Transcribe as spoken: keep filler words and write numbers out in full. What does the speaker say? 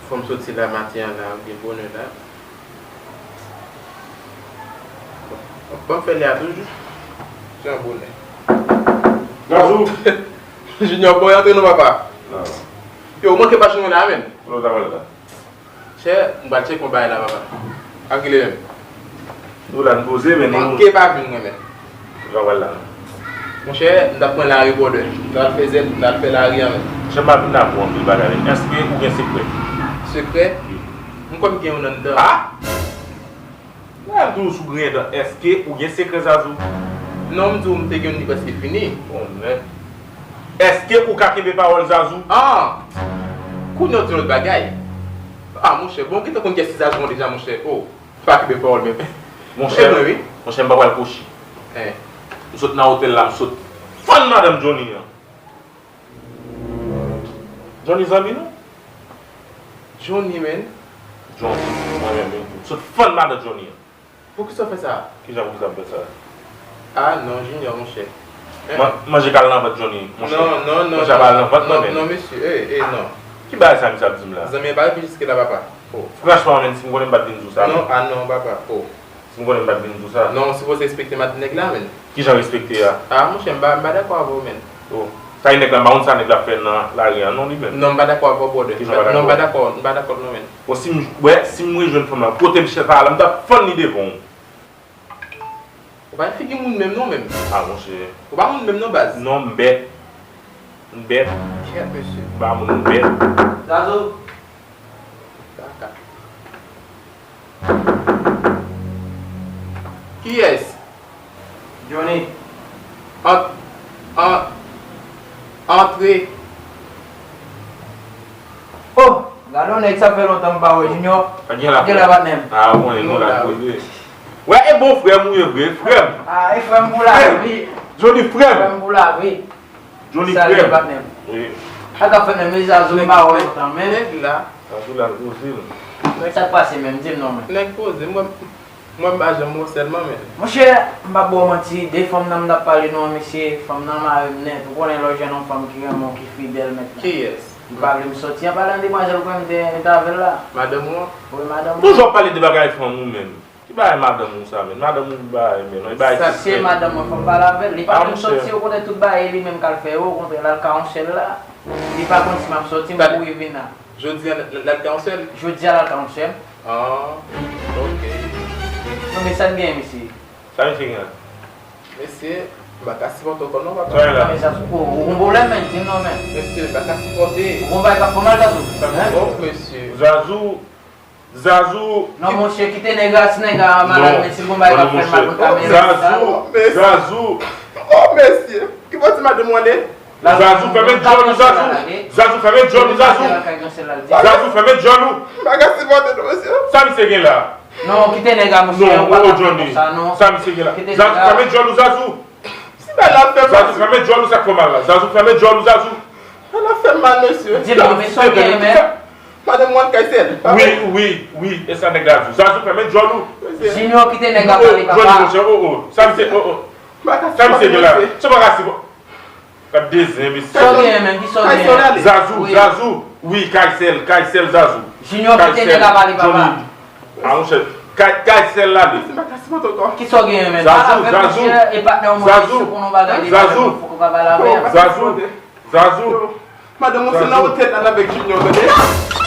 Fò m soti la maten an la, byen bonè la. Bon, ban m fè lè a toujou. Se yon bonè. Gazou! Junior, bon, antre non, papa. Non. Yo, ou manke pa jwenn la, menm. Kote w ta pral la? Chè, m pral tcheke yon bagay la, papa. Ak rele menm. Nou la, n poze, men nou manke pa vin mwen menm. Ou ka pral la, non. Monchè, m t ap pran lari, brother. M t al fè zèt, m t al fè lari a menm. Monchè, m pa vin la pou anpil bagay, men èske ou gen sekrè? Sekrè? Wi. M kwè m gen youn anndan. Ah! Lè m di w sou griyen dan, èske ou gen sekrè, Zazou? Non, m di w, m te gen youn, li prèske fini. Konnen. Èske ou ka kenbe pawòl, Zazou? Ah! Kounye a w di yon lòt bagay. Ah, monchè, bon, ou gentan konn kiyès ki Zazou an deja, monchè. Oh, pa kenbe pawòl menm. Monchè, e mwen, wi. Monchè, m pa pral kwochi. Hein. M sot nan otèl la, m sot fann madanm Johnny an. Johnny zanmi nou? Johnny, menm. Johnny, mwen menm, wi. M sot fann madanm Johnny an. Poukisa w fè sa? Kijan poukisa m fè sa? Ah, non, Junior, monchè. Hein? Man-, manje k al nan vant Johnny, monchè. Non, non, non, manje a pa al nan vant mwen, non, menm. Non, mesye, eh, eh, non. Ki bagay sa misye ap di m la? Zanmi an pa reflechi jiske la, papa. Oh. Franchman, menm, si m konnen m pa t vin di w sa, non, menm. Ah, non, papa. Oh. Si m konnen m pa t vin di w sa. Non, ou sipoze respekte madanm nèg la, menm. Kijan respekte a? Ah, monchè, m pa, m pa dakò avè w, menm. Oh. Sa e nèg la, m pa konn sa nèg la fè nan lari a, non, li menm. Non, m pa dakò avè w, brother. Kijan w pa dakò? Non, m pa dakò, m pa dakò, non, menm. Bon, si m, wè, si m rejwenn fanm la, kote m chèf a la, m t ap fann li devan w. Ou pa gen figi moun menm, non, menm. Ah, monchè. Ou pa moun menm, non, baz. Non, m bèt. M bèt. Kèt, mesye. M pa moun, m bèt. Zazou. Kaka. Kiyès? Johnny. Ant-, an-, antre. Oh, gade yon nèg sa fè lontan m pa wè, Junior. Sa gen la, frè? Gen la, patnè m. Ah, ou konnen nou la, wi. Wè, e bon frè m ou ye vre, frè m. Ah, e frè m pou lavi. Johnny, frè m. Frè m pou lavi. Johnny, frè m. Patnè m. Wi. Sa k ap fèt menm, Zazou, m pa wè w lontan, men. Nèg la. Zazou la, l poze l. Sa k pase menm, di m non, men. Nèg poze, mwen, mwen m pa janm wè w sèlman, men. Monchè, m p ap ba w manti, de fanm nan m t ap pale nou an, mesye, fanm nan mare m nèt. Ou konnen lè w jwenn yon fanm ki renmen w, ki fidèl, mèt la. Kiyès? Li pa vle m soti. An palan de demwazèl, ou kwè m te, te avè l la? Madanm ou an? Wi, madanm mwen. Toujou ap pale de bagay fanm ou menm. Ki bagay madanm ou sa, menm? Madanm ou bagay, menm, non, e bagay sekrè. Sa se madanm mwen, fò m pale avè l. Li pa vle m soti, okontrè, tout bagay e li menm k al fè yo, okontrè, l al ka yon sèl la. Li pa konn si m ap soti, m kouri vin la. Jodi a, l, l, l al ka yon sèl? Jodi a, l al ka yon sèl. Ah, ok. Non, men sa k gen, mesye? Sa misye gen la? Mesye, m pa ka sipòte w ankò non, papa. Sa l la? Men sa, ou, ou gon pwoblèm, men, di m non, men. Mesye, m pa ka sipòte. Ou gon bagay k ap fè w mal, Zazou? Sa m di w, mesye. Zazou, Zazou. Non, monchè, kite nèg la, si nèg la malad, men si l gon bagay k ap fè l mal, konn kamera. Zazou, Zazou. Oh, mesye. Ki bò ti madanm ou ale? Zazou, fèmen djòl ou, Zazou. Zazou, fèmen djòl ou, Zazou. Zazou, fèmen djòl ou. M pa ka sipòte non, mesye. Sa misye gen la? Non, kite nèg la, monchè, ou pa ka fè konsa, non. Sa misye gen la? Zazou, fèmen djòl ou, Zazou. Si bagay la fè mal. Zazou, fèmen djòl ou, sa k fè w mal la. Zazou, fèmen djòl ou, Zazou. Bagay la fè mal, mesye. Di m non, men sa w gen, men. Madanm ou an kay sèl. Wi, wi, wi, e sa nèg la di w. Zazou, fèmen djòl ou. Junior, kite nèg la pale, papa. Jòl, monchè, oh, oh. Sa misye, oh, oh. Sa misye gen la? Sa pa ka sipòte. Gad de zen, mesye. Sa w gen, men, ki sa w gen? Zazou, Zazou. Wi, kay sèl, kay sèl, Zazou. Junior, kite nèg la pale, papa. Ah, monchè, kay, kay sèl la, li. Ki sa w gen, men? Zazou, Zazou. Zazou, Zazou. Zazou. Madanm ou se nan otèl la avèk Junior, tande?